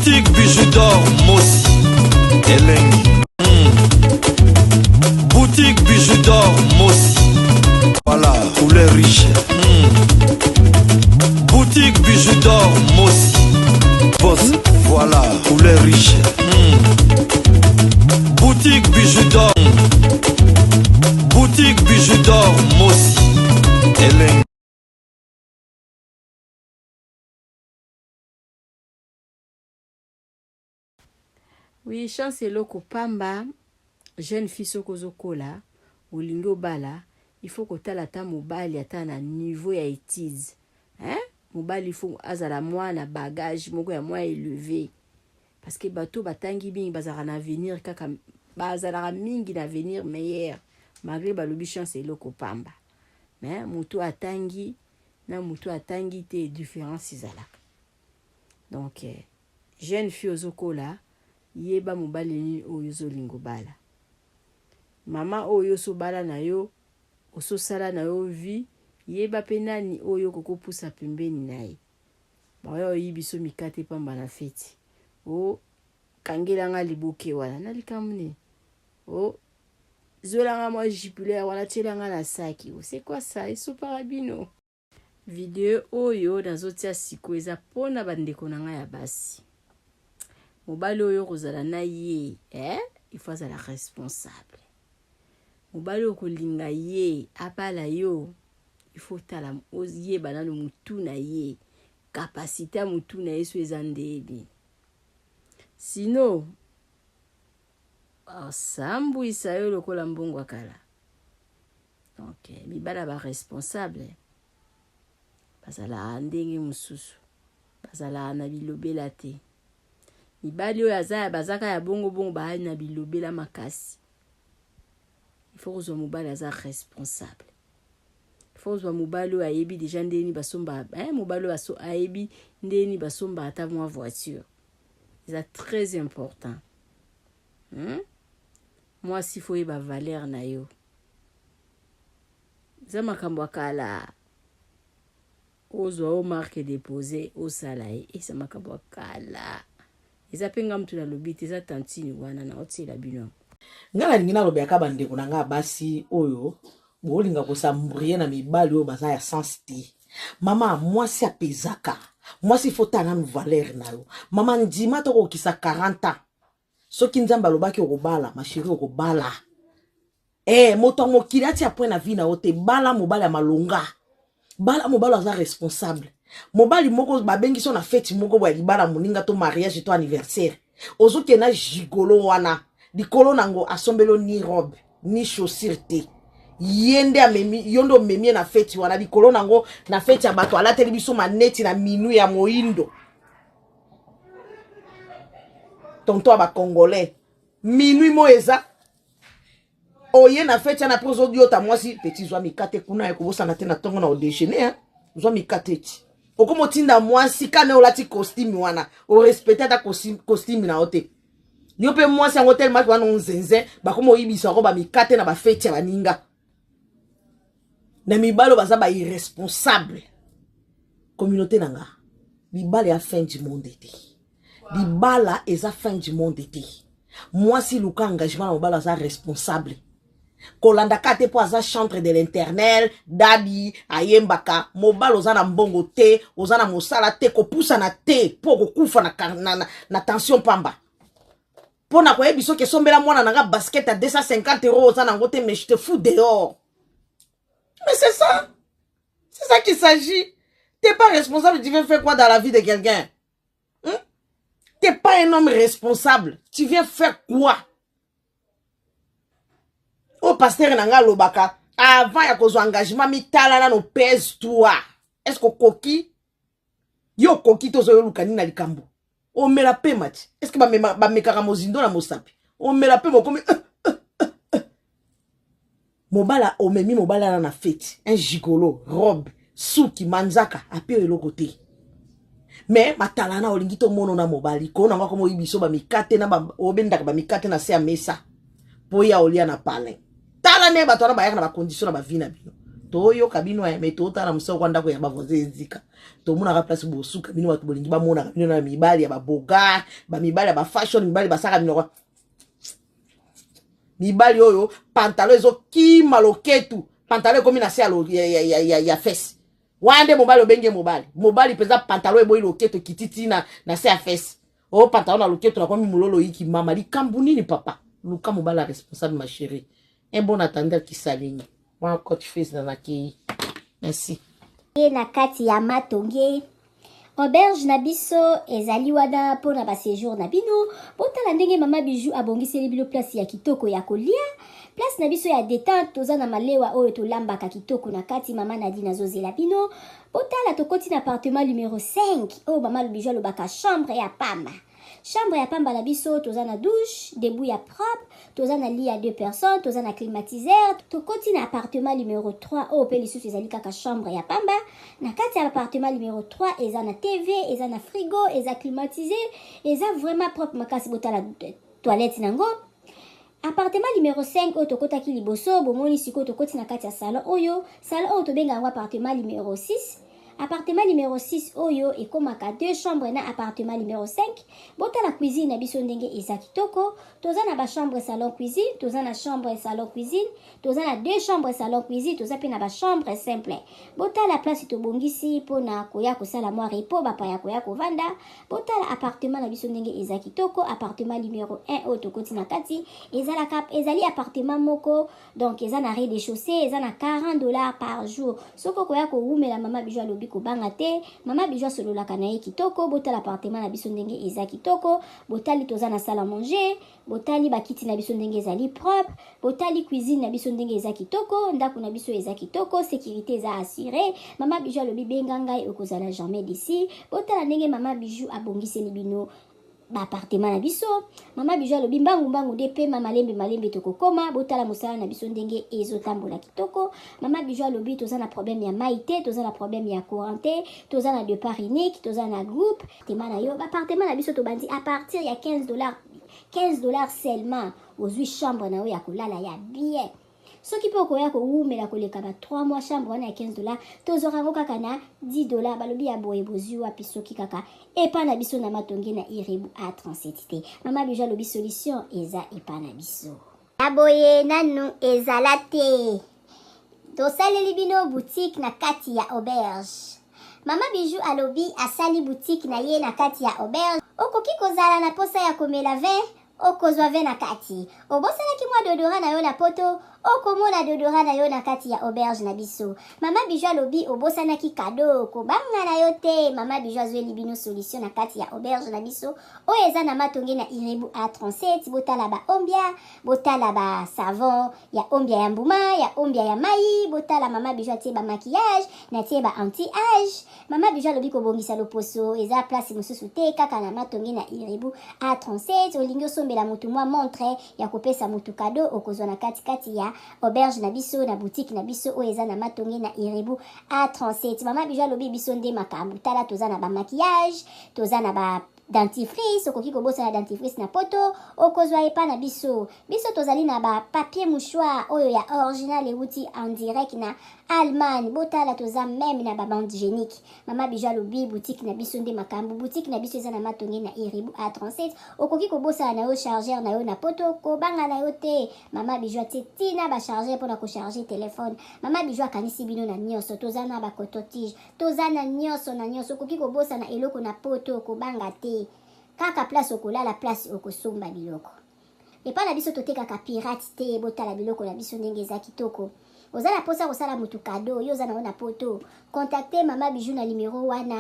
Boutique Bijou d'or Mosi Elengi. Boutique Bijou d'or Mosi. Voilà, couleur riche. Boutique Bijou d'or Mosi. Boss, voilà, couleur riche. Boutique Bijou d'or. Boutique Bijou d'or Mosi. Elengi. Oui, chance eloko pamba. Jeune fille soki ozokola, olingi obala, il faut kotala ata mobali ata na niveau ya études. Hein? Mobali il faut azala mwa na bagage moko ya mwa élevé. Parce que bato batangi mingi bazalaka na avenir kaka, bazalaka mingi na avenir meilleur. Malgré balobi chance eloko pamba. Mais moto atangi na moto atangi te, différence ezalaka. Donc jeune fille ozokola, yeba mobali nini oyo ozolinga obala. Mama oyo osobala na yo, ososala na yo vie, yeba mpe nani oyo okokopusa pembeni na ye. Baoya oyibi biso mikate pamba na feti. O kangelanga liboke wana na likambo nini? O zwelanga mwa jupulaire wana, tielanga na saki. O c'est quoi ça? Esopaka bino. Video oyo nazotia siko eza mpona bandeko na ngai ya basi. Mobali oyo kozala na ye, il faut azala responsable. Mobali oyo kolinga ye abala yo, il faut tala oyeba nano mutu na ye, capacité ya mutu na ye so eza ndeni. Sino asambwisa yo lokola mbongo ya kala. Donc mibala ba responsable bazalaka ndenge mosusu, bazalaka na bilobela te. Mibali oyo aza bazaka ya bongo bongo ba na bilobela makasi. Il faut kozwa mobali aza responsable. Il faut kozwa mobali oyo ayebi déjà ndeni basomba, hein, mobali oyo ayebi ndeni basomba ata mwa voiture. Eza très important. Mwasi faut oyeba valeur na yo. Eza makambo ya kala. Ozwa o marque déposée osala ye, eza makambo ya kala. Eza mpe nga mutu nalobi te, eza tantine wana na otiela bino. Nga nalingi nalobelaka bandeko na nga basi oyo bolinga kosambrie na mibali oyo baza ya sens te. Mama, mwasi apezaka. Mwasi faut tala nanu valeur na yo. Mama, ndima tokokisa 40 ans. Soki Nzambe alobaki okobala, ma chérie okobala. Moto ya mokili atia point na vie na yo te. Bala mobali ya malonga. Bala mobali aza responsable. Mobali moko babengi so na fête moko boya libala moninga to mariage to anniversaire. Ozokende na gigolo wana. Likolo nango asombelo ni robe ni chaussure te. Ye nde amemi, yo nde omemi ye na fête wana. Likolo nango na fête ya bato alateli biso maneti na minu ya moindo. Tonton ya ba congolais. Minuit mo eza. Oye na fête wana po ozodiota mwasi petit zwa mikate kuna ya kobosana te na tongo na odéjeuner, hein. Zwa mikate ti. Okoma otinda mwasi kana olati costume wana, orespecte ata costume na yo te. Yo pe mwasi yango tellement wana onzenze, bakoma oyibisa yango ba mikate na ba fête ya baninga. Na mibalo baza ba irresponsable. Communauté na nga, libala ya fin du monde te. Libala eza fin du monde te. Mwasi luka engagement na mobali aza responsable. Kolanda ka te po aza chantre de l'internel, dadi ayembaka, mobali oza na mbongo te, oza na mosala te, kopusana te po kokufa na tension pamba. Po na koyebi soki esombela mwana na nga basket à 250 euros oza nango te, mais je te fous dehors. Mais c'est ça. C'est ça qu'il s'agit. T'es pas responsable, tu viens faire quoi dans la vie de quelqu'un? T'es pas un homme responsable. Tu viens faire quoi? Oh, pasteur nanga lobaka, avant ya kozwa engagement, mitala nano pèse toi. Est-ce que koki? Yo koki tozo yo luka nini na likambo? Omela pe mati. Est-ce que ba mekaka mozindo na mosapi? Omela pe mokomi. Mobala omemi mobala na fête, un gigolo, robe, suki, manzaka, ape eloko te. Mais matala na olingi to mono na mobali, ko na ngako moyibi so ba mikate na ba obendaka ba mikate na se ya mesa. Po ya olia na palin. Tala ne bato na bayaka na ba condition na ba vie na bino. Toyoka bino eh, mais totala mosala kwa ndako ya bavoisin ezika. Tomonaka place bosuka bino bato bolingi bamonaka bino na mibali ya babogar, bamibali ya bafashion, mibali basaka bino mibali oyo pantalon ezokima loketu, pantalon ekomi na se ya, ya, ya, ya, ya, ya fesse. Wana nde mobali obenge mobali. Mobali mpenza pantalon eboyi loketu ekiti ti na, na se ya fesse. O oh, pantalon na loketu nakomi mololo yiki mama likambo nini papa? Luka mobali ya responsable ma chérie. Un bon attendeur qui s'aligne. Wana coach face na nakei. Merci. Ye na kati ya matonge auberge na biso ezali wana mpo na basejour na bino. Botala ndenge mama Bijou abongiseli bino place ya kitoko ya kolia, place na biso ya detente. Toza na malewa oyo tolambaka kitoko na kati. Mama Nadine azozela bino. Botala, tokoti na appartement numero 5 oyo mama Bijou alobaka chambre ya pamba. Chambre ya pamba na biso, toza na douche debout ya propre, toza na lit ya deux personnes, toza na climatiseur. Tokoti na appartement numero 3 oyo mpe lisusu ezali kaka chambre ya pamba. Na kati ya appartement numero 3 eza na TV, eza na frigo, eza climatisé, eza vraiment propre makasi. Botala toilette nango. Appartement numero 5 oyo tokotaki liboso, bomoni sikoyo tokoti na kati ya salon oyo. Salon oyo tobenga yango appartement numero 6. Appartement numero 6 oyo ekomaka deux chambres na appartement numero 5. Botala cuisine na biso ndenge eza kitoko. Toza na bachambre salon cuisine, toza na chambre salon cuisine, toza na deux chambres salon cuisine, toza mpe na bachambre simple. Botala place tobongisi mpona koya kosala mwa repos, bapaya koya kovanda. Botala appartement na biso ndenge eza kitoko. Appartement numero 1 oyo tokoti na kati ezalaka, ezali appartement moko, donc eza na rez-de-chaussée, eza na 40 $ par jour. Soki okoya kowumela, mama Bijou alobi kobanga te, mama Bijou asololaka na ye kitoko. Botala appartement na biso ndenge eza kitoko. Botali, toza na salle à manger. Botali bakiti na biso ndenge ezali propre. Botali cuisine na biso ndenge eza kitoko. Ndako na biso eza kitoko, sécurité eza assuré. Mama Bijou alobi benga ngai, okozala jamais déçu. Botala ndenge mama Bijou abongiseli bino baappartement na biso. Mama Bijou alobi mbangu mbangu nde pema, malembe malembe tokokoma. Botala mosala na biso ndenge ezotambola kitoko. Mama Bijou alobi toza na problème ya mai te, toza na problème ya courant te, toza na départ unique, toza na groupe tema na yo. Baappartement na biso tobandi à partir ya 15 $, 15 $ seulement, ozwi chambre na yo ya kolala ya bien. Soki mpe okoya kowumela koleka ba 3 mois, chambre wana ya 15 $, tozwaka yango kaka na 10 $. Balobi ya boye bozwi wapi soki kaka epa na biso na Matonge na Irebu A37 te? Mama Bijou alobi solution eza epa na biso. Ya boye nanu ezala te. Tosaleli bino boutique na kati ya auberge. Mama Bijou alobi asali boutique na ye na kati ya auberge. Okoki kozala na posa ya komela vin, okozwa vin na kati. Obosanaki mwa déodorant na yo na Poto, okomona déodorant na yo na kati ya auberge na biso. Mama Bijou alobi obosanaki cadeau, kobanga na yo te, mama Bijou azweli bino solution na kati ya auberge na biso oyo eza na Matonge na Irebu A37. Botala baombia, botala basavon ya ombia ya mbuma, ya ombia ya mai. Botala, mama Bijou atie bamaquillage, natie ba anti âge. Mama Bijou alobi kobongisa loposo eza place mosusu te, kaka na Matonge na Irebu A37. Olingi osombela motu mwa montre ya kopesa motu cadeau, okozwa na katikati ya auberge na biso, na boutique na biso oyo eza na Matonge na Irebu A37. Mama Bijou alobi biso nde makambo. Tala, toza na bamaquillage, toza na ba dentifrice. Okoki kobosana dentifrice na Poto, okozwa epa na biso. Biso tozali na bapapier mouchoir oyo ya original euti en direct na Allemagne. Botala, toza même na babande hygiénique. Mama Bijou alobi boutique na biso nde makambo. Boutique na biso eza na Matonge na Iribu A37. Okoki kobosana na yo chargeur na yo na Poto, kobanga na yo te, mama Bijou atie ntina bachargeur mpona kocharge telefone. Mama Bijou akanisi bino na nyonso. Toza na bacoton-tige, toza na nyonso na nyonso. Okoki kobosana eloko na Poto, kobanga te, kaka place okolala, place okosomba biloko epai na biso. Totekaka pirate te. Botala biloko na biso ndenge eza kitoko. Oza na mposa kosala motu cadeau, yo oza nango na Poto, contacte mama Bijou na numero wana.